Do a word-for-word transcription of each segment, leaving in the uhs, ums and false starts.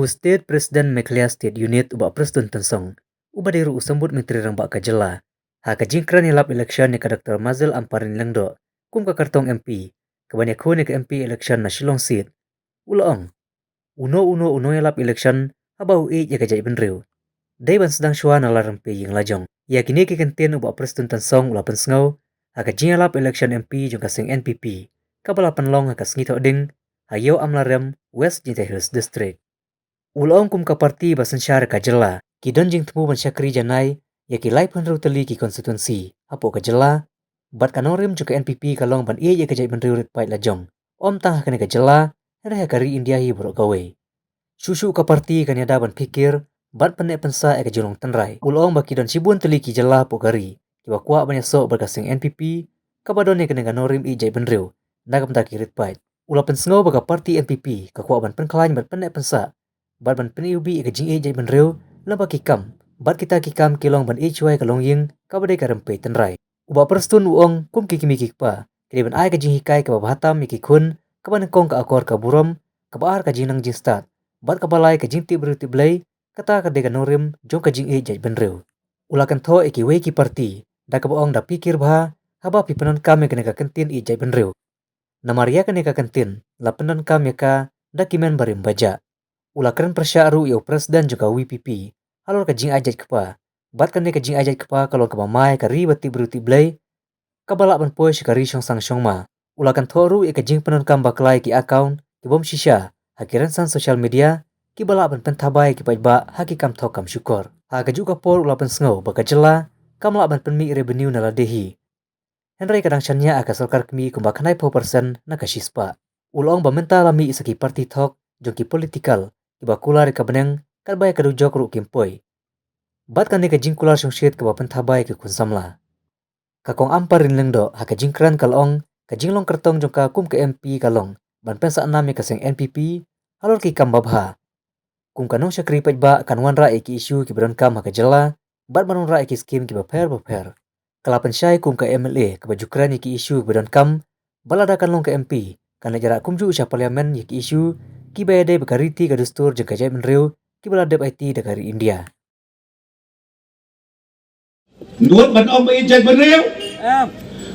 State President Meghalaya State Unit u Bah Prestone Tynsong, uba dei ruh u Symbud Myntri Rangbah ka jylla, ha ka jingkren ïalap election ïa ka Doctor Mazel Ampareen Lyngdoh kum ka kyrtong M P kaban ïakhun ïa ka M P election na Shillong Seat, u la ong, uno uno u nongïalap election haba u ïeit ïa ka jaitbynriew, dei ban sdang shuwa na la rympei ïing la jong. Ïa kine ki kyntien u Bah Prestone Tynsong u la pynsngew ha ka jingïalap election M P jong ka seng N P P, kaba la pynlong ha ka sngi Thohdieng ha Ïew Amlarem, West Jaiñtia Hills District. U la ong kum ka party ba synshar ïa ka jylla, ki don jingthmu ban shakri janai ïa ki laiphew hynriew tylli ki constituency hapoh ka jylla, bad ka nongrim jong ka N P P ka long ban ïeit ïa ka jaitbynriew rit paid la jong, ym tang ha kane ka jylla, hynrei ha ka ri India hi baroh kawei. Shuh shuh ka party kan ïada ban phikir bad pynneh pynsah ïa ka jinglong tynrai. U la ong ba ki don shibun tylli ki jylla hapoh ka ri kiba kwah ban ïasoh bad ka seng N P P, kaba don ïa kane ka nongrim ïeit jaitbynriew na ka bynta ki rit paid. U la pynsngew ba ka party N P P ka kwah ban pynkhlaiñ bad pynneh pynsah bad ban pyniwbih ïa ka jingïeit jaitbynriew lyngba ki kam, bad kita ki kam ki long ban ïeit shuwa ïa ka longïing kaba dei ka rympei tynrai. U Bah Prestone u ong kum ki kmie ki kpa, ki dei ban ai ka jinghikai kaba bha tam ïa ki khun, kaba nyngkong ka akor ka burom, kaba ar ka jingnang jingstad, bad kaba lai ka jingtip briew tip Blei, kata ka dei ka nongrim jong ka jingïeit jaitbynriew. U la kynthoh ïa kiwei ki party da kaba ong da phikir bha haba phi pyndonkam ïa kane ka kyntien ïeit jaitbynriew. Namar ïa kane ka kyntien la pyndonkam ïa ka da ki men barim bajah. U la kren pyrshah ruh ïa u president jong ka V P P halor ka jingai jait kpa, bad kane ka jingai jait kpa ka long kaba mai ka ri ba tip briew tip Blei, kaba lah ban poi sha ka ri shongsang shongma. U la kynthoh ruh ïa ka jingpyndonkam bakla ïa ki account ki bym shisha ha ki rynsan social media, kiba lah ban pynthabai ïa ki paidbah ha ki kam thok kam shukor. Ha kajuh ka por u la pynsngew ba ka jylla kam lah ban pynmih revenue na lade hi, hynrei ka dang shaniah ha ka sorkar kmie kumba khyndaiphew percent na ka shispah. U la ong ba mynta la mih sa ki party thok jong ki political kiba kular ïa ka bneng, katba ïa ka dujok ruh kim poi. Bad kane ka jingkular shongshit kaba pynthabai ïa ki khun samla. Ka Kong Ampareen Lyngdoh ha ka jingkren ka la ong ka jinglong kyrtong jong ka kum ka M P ka long ban pynsah nam ïa ka seng N P P halor ki kam babha. Kum ka nongshakri paidbah kan wanrah ïa ki issue kiba donkam ha ka jylla, bad ban wanrah ïa ki skim kiba pher bapher. Ka la pynshai kum ka M L A kaba ju kren ïa ki issue kiba donkam, bad lada kan long ka M P kan leit rah kumjuh sha Parliament ïa ki issue kiba ïadei bad ka riti ka dustur jong ka jaitbynriew kiba la dep aiti da ka ri India. Ngut ban ong ba ïeit jaitbynriew. Em.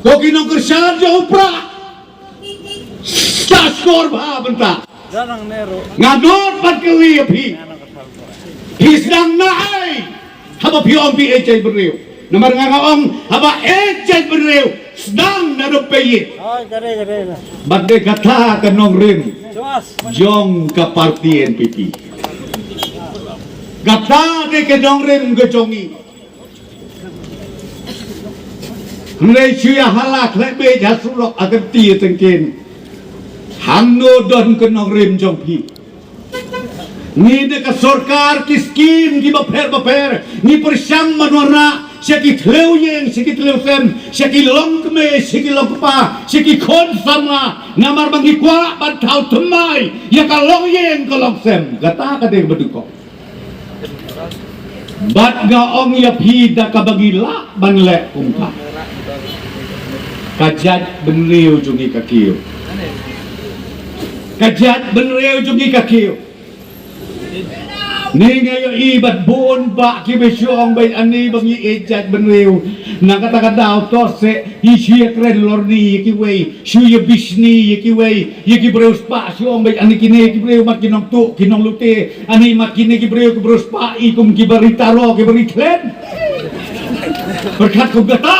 Ko ki nongkyrshan jong u Prah. Sa skor bha bynta. Nga nud ban kylli ïa phi. Phi sdang na ai haba phi ong phi ïeit jaitbynriew? Namar nga nga ong haba ïeit jaitbynriew sdang na rympei ïing. Bad dei kata ka nongrim jong ka party N P P. Kata dei ka nongrim ka jong ngi. Hynrei shu ïa hala khleh beit ha surok ha kynti tyngkien. Hangno don ka nongrim jong phi? Ngi da ka sorkar ki skim kiba pher bapher ngi pyrshang ban wanrah sha ki thliew ïing, sha ki thliew sem, sha ki longkmie, sha ki longkpa, sha ki khun samla, namar ba ngi kwah ban thaw thymmai ïa ka longïing ka longsem. Kata ka dei kaba duk. Bad nga ong ïa phi da kaba ngi lah ban leh kumta. Ka jaitbynriew jong ngi ka kiew. Ka jaitbynriew jong ngi ka kiew. Ni nga ïohi bad bun bah kiba shu ong beit ani ba ngi ïeit jaitbynriew. Na kata ka daw to se hi shu ïa kren lorni ïa kiwei, shu ïa bishni ïa kiwei, ïa ki briew spah shu ong beit ani kine ki briew mat ki nongtuh ki nonglute. Ani mat kine ki briew ki briew spah i kum ki bari taro ki bari thlen. Pyrkhat kum kata.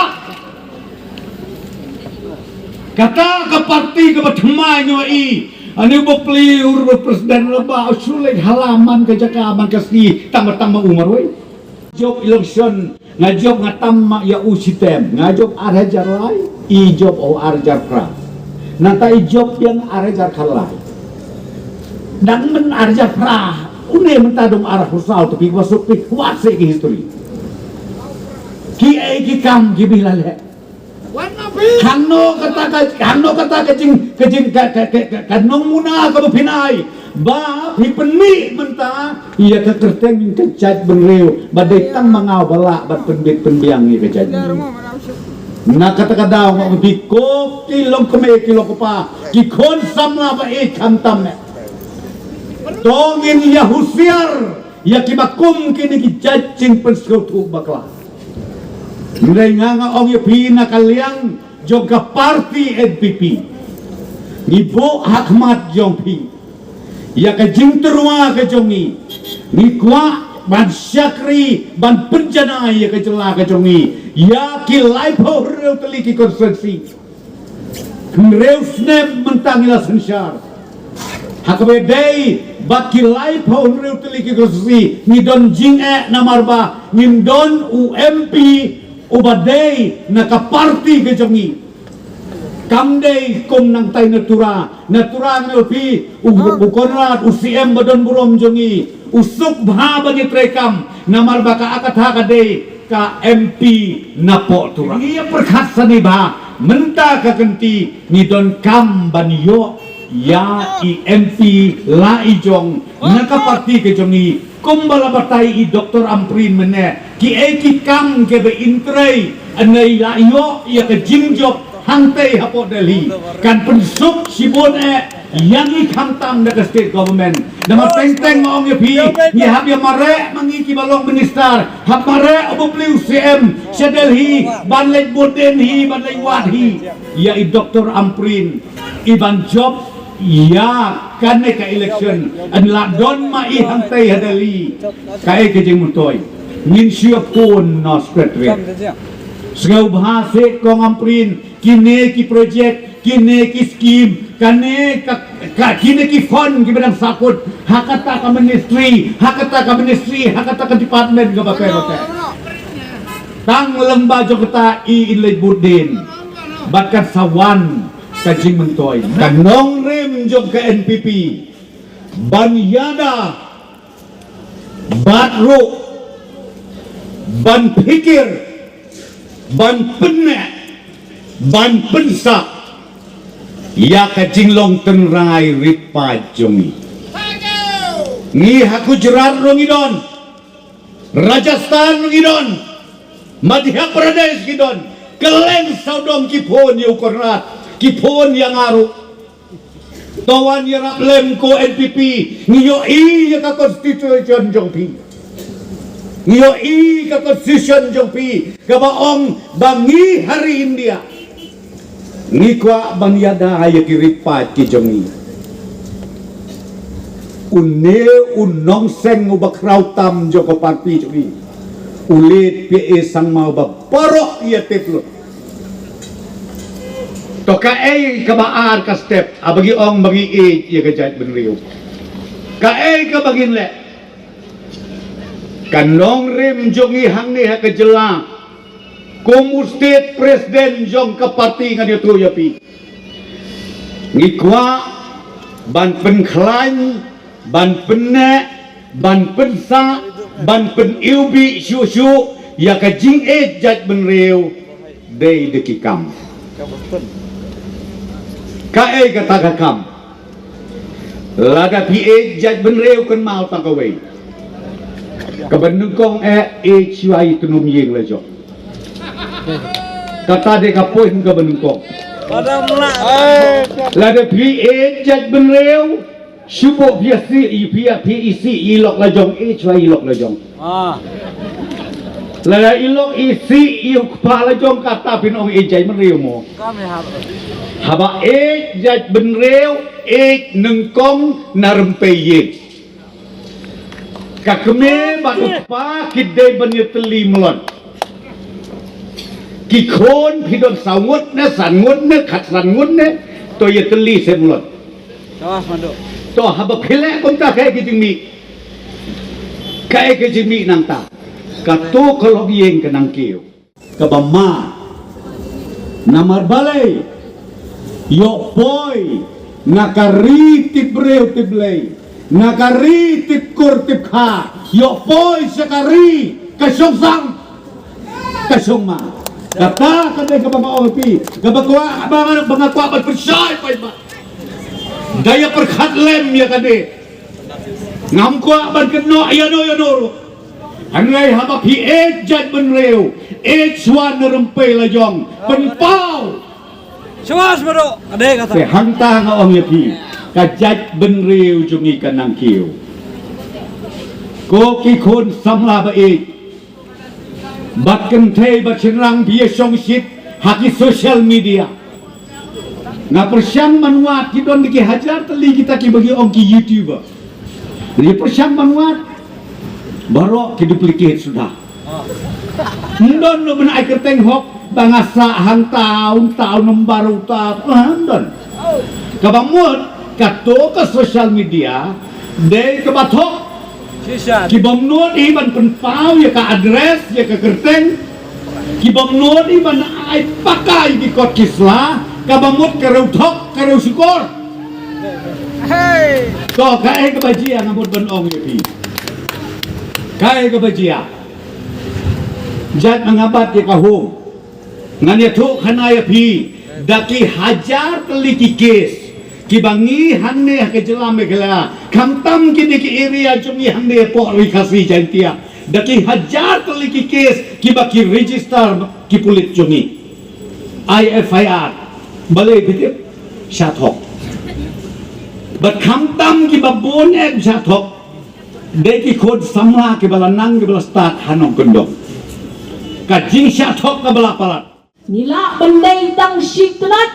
Kata ka parti kaba thymmai ngi ïohi. Ani u bapli u president laba u shu leit hala man ka jaka man ka sngi tang ba tang ma u marwei. Jop election nga jop nga tam ma ïa u shitem nga jop ar hajar lai i jop u ar hajar phra. Nangta i jop ïa nga ar hajar khatlai. Dang men ar hajar phra une mynta dong ar hajar saw tapi ba suk pi wat se ki history. Ki ei ki kam ki bi la leh. Hangno kata ka hangno kata ka jing ka jing ka ka ka ka nongmuna kaba pynai ba phi pynmih mynta ïa ka kyrteng ka jaitbynriew ba dei tang ma nga ba lah ban pynbit pynbiang ïa ka jaitbynriew. Na kata ka daw nga bi ko ki longkmie ki longkpa ki khun samla ba ïeit khamtam ne. To ngin ïa husiar ïa kiba kum kine ki jait jingpynsngewthuh bakla. Hynrei nga nga ong ïa phi na ka liang jong ka party N P P, ngi buh ha khmat jong phi ïa ka jingtyrwa ka jong ngi. Ngi kwah ban shakri, ban pynjanai ïa ka jylla ka jong ngi ïa ki laiphew hynriew tylli ki constituency. Hynriew snem mynta ngi la synshar. Ha kaba dei bad ki laiphew hynriew tylli ki constituency, ngi don jingeh namar ba ngim don u M P uba dei na ka party ka jong ngi. Kam dei kum nangtai na Tura, na Tura ngi ong phi, u, u Conrad, u C M ba don burom jong ngi, u suk bha ba ngi treikam, namar ba ka akatha ka dei ka M P na poh Tura. Ngi ïa pyrkhat sani ba mynta ka kynti ngi donkam ban ïoh ïa i M P la i jong na ka party ka jong ngi, kumba la batai i Doctor Ampareen mynne, kiei ki kam kiba in trei, ynda i la ïoh ïa ka jingjop hangtei hapoh Delhi, kan pynsuk shibun eh ïa ngi khamtam da ka state government. Namar teng teng nga ong ïa phi, ngi hap ïa mareh ma ngi kiba long minister, hap mareh u bapli u C M sha Delhi ban leit bud dien hi, ban leit wad hi ïa i Doctor Ampareen, i ban jop ïa kane ka election. Ynda la don ma i hangtei ha Delhi, kaei ka jingmyntoi? Ngin shu ïa phone noh Secretary. Sngewbha seh Kong Ampareen, kine ki project, kine ki scheme, kane ka, ka, kine ki fund kiba dang sahkut ha kata ka ministry, ha kata ka ministry, ha kata ka department kaba pher bapher. Tang lyngba jong kata i in leit bud dien bad kan sa wan ka jingmyntoi. Ka nongrim jong ka N P P ban ïada bad ruh ban phikir, ban pynneh, ban pynsah ïa ka jinglong tynrai rit paid jong ngi. Ngi ha Gujarat ruh ngi don, Rajasthan ruh ngi don, Madhya Pradesh ngi don. Kylleng sawdong ki phone ïa u Conrad, ki phone ïa nga ruh. To wan ïarap lem ko N P P, ngi ïohi ïa ka constitution jong phi. Ngi ïohi ka constitution jong phi kaba ong ba ngi ha ri India ngi kwah ban ïada ïa ki ri paid ki jong ngi. Une u nongseng uba khraw tam jong ka party jong ngi u leit phi e sangma uba baroh ïa tip lut. To kaei kaba ar ka step, haba ngi ong ba ngi ïeit ïa ka jaitbynriew? Kaei kaba ngin leh? Ka nongrim jong ngi hangne ha ka jylla, kum u state president jong ka party ngan ïathuh ïa phi, ngi kwah ban pynkhlaiñ, ban pynneh, ban pynsah, ban pyniwbih shuh shuh ïa ka jingïeit jaitbynriew dei da ki kam. Kaei kata ka kam? Lada phi ïeit jaitbynriew, kynmaw tang kawei. Kaba nyngkong eh, ïeit shuwa ïa i tnum ïing la jong. Kata dei ka point kaba nyngkong. Lada phi ïeit jaitbynriew, shu buh phi ïa sih, phi ïa, phi ïa sih ïa i lok la jong, ïeit shuwa ïa i lok la jong. Ah. Lada i lok i sih ïa u kpa la jong, kata phin ong ïeit jaitbynriew mo? Kam ïa hap. Haba ïeit jaitbynriew, ïeit nyngkong na rympei ïing. Ka kmie bad u kpa ki dei ban ïatylli mlot. Ki khun phi don saw ngut ne, san ngut ne, khatsan ngut ne, to ïatylli seh mlot. Shabash, Mando. To haba phi leh kumta, kaei ka jingmih? Kaei ka jingmih nangta? Kato ka lok ïing ka nang kiew. Kaba ma. Namar balei? Ïoh poi na ka ri tip briew tip Blei, na ka ri tip kur tip kha, ïoh poi sha ka ri ka shong sang, ka shong ma. Kata ka dei kaba nga ong ïa phi, kaba kwah, ba nga, ba nga kwah ban pynshai paidbah. Da ïa pyrkhat lem ïa kane. Ngam kwah ban kynnoh ïano ïano ruh. Hynrei haba phi ïeit jaitbynriew, ïeit shuwa na rympei la jong, pynpaw. Shabash, Mando. Ka dei kata. Te hangta nga ong ïa phi, Ka jaitbynriew jong ngi ka nangkiew. Ko ki khun samla ba ïeit, bad kynthei bad shynrang, phi ïa shongshit ha ki social media. Nga pyrshang ban wad, ki don ki hajar tylli kita kiba ngi ong ki YouTuber. Ngi pyrshang ban wad, baroh ki duplicate suda. Ym don ruh ban ai kyrteng hok, ba nga sah hangta, hangta, u number uta, ym don. Kaba mut, kato ka social media dei kaba thok. Ki bym nud hi ban pynpaw ïa ka address, ïa ka kyrteng. Ki bym nud hi ban ai paka ïa ki kot ki sla. Kaba mut ka riew thok, ka riew shukor. To, kaei kaba jia, nga mut ban ong ïa phi. Kaei kaba jia. Jait ma nga bat ïa ka home. Ngan ïathuh khana ïa phi, da ki hajar tylli ki case kiba ngi hangne ha ka jylla Meghalaya, khamtam kine ki area jong ngi hangne hapoh Ri Khasi Jaiñtia, da ki hajar tylli ki case kiba ki register ki pulit jong ngi. Ai F I R, balei phi tip? Shah thok. Bad khamtam kiba bun em shah thok, dei ki khun samla kiba la nang, kiba la stad ha nongkyndong. Ka jingshah thok kaba la palat. Ngi lah ban dei tang shi tnat,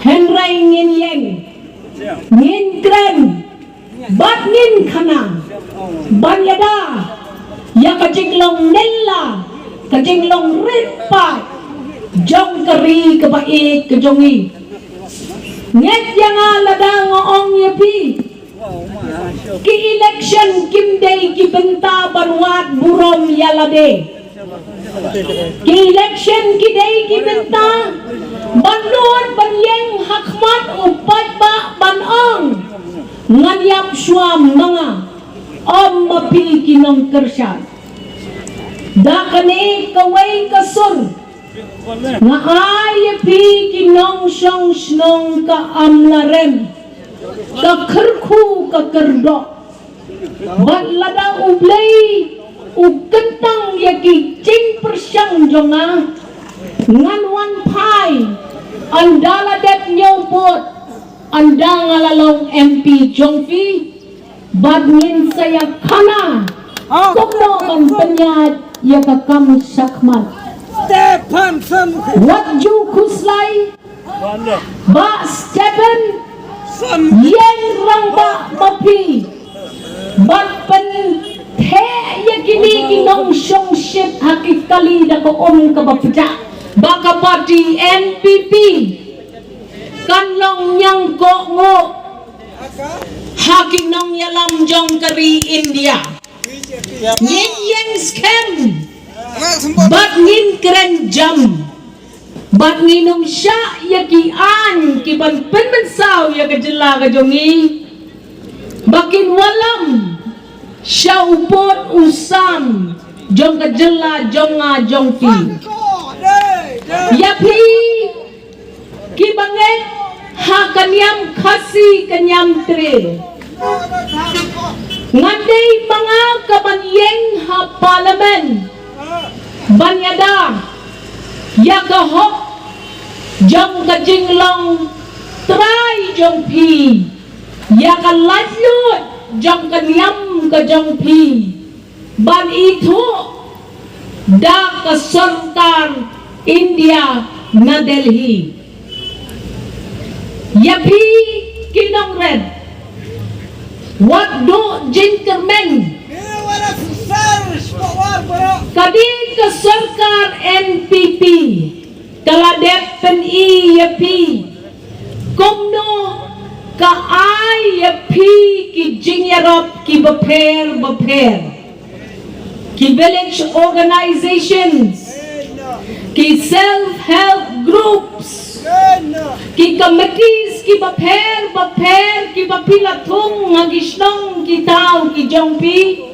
hynrei ngin ïeng, ngin kren, bad ngin khana ban ïada ïa ka jinglong nylla, ka jinglong rit paid jong ka ri kaba ïeit ka jong ngi. Ngeit ïa nga lada nga ong ïa phi, ki election kim dei ki bynta ban wad burom ïa lade. Ki election ki dei ki bynta ban nud ban ïeng ha khmat u paidbah ban ong, ngan ïap shuwa ma nga, ym ma phi ki nongkyrshan. Da kane kawei ka sur, nga ai ïa phi ki nongshong shnong ka Amlarem, ka kyrkhu ka kyrdoh. Bad lada U Blei u kyntang ïa ki jingpyrshang jong nga, ngan wan phai, ynda la dep hynñiew vote, ynda nga la long M P jong phi, bad ngin sa ïa khana kumno ban pynïaid ïa ka kam shakhmat. Wat ju khuslai, Bah Stephen, ïeng rangbah ma phi, bad pyntheh ïa kine ki nongshongshit ha ki kali da ka um kaba pjah, ba ka party N P P kan long ñiangkoh nguh ha ki nongïalam jong ka ri India. Ngin ïeng skhem bad ngin kren jam, bad ngin ym shah ïa ki aiñ ki ban pynmynsaw ïa ka jylla ka jong ngi, ba kin wallam sha u pud u sam jong ka jylla jong nga jong phi. Ïa phi kiba ngeit ha ka niam Khasi ka niam Tre, nga dei ma nga kaban ïeng ha Parliament ban ïada ïa ka hok jong ka jinglong trai jong phi, ïa ka laitluid jong ka niam ka jong phi, ban ithuh da ka sorkar India na Delhi. Ïa phi ki nongren, wat duh jingkyrmen. Ka dei ka sorkar N P P ka la dep pyni ïa phi kumno ka ai ïa phi ki jingïarap kiba pher bapher, ki village organizations, ki self help groups, ki committees kiba pher bapher kiba phi la thung ha ki shnong ki thaw ki jong phi.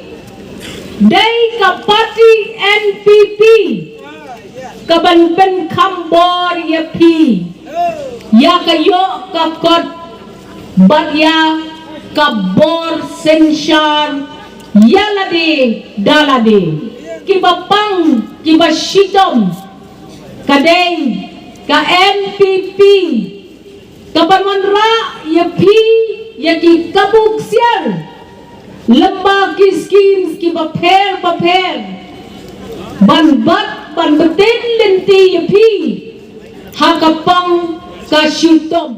Dei ka party N P P kaban pynkham bor ïa phi, ïa ka ïoh ka kot bad ïa ka bor synshar ïa lade da lade. Kiba pang kiba shitom, ka dei ka N P P Ka ban wanrah ïa phi ïa ki kabu ksiar lyngba ki schemes kiba pher bapher ban bat ban btin lynti ïa phi ha ka pang ka shitom.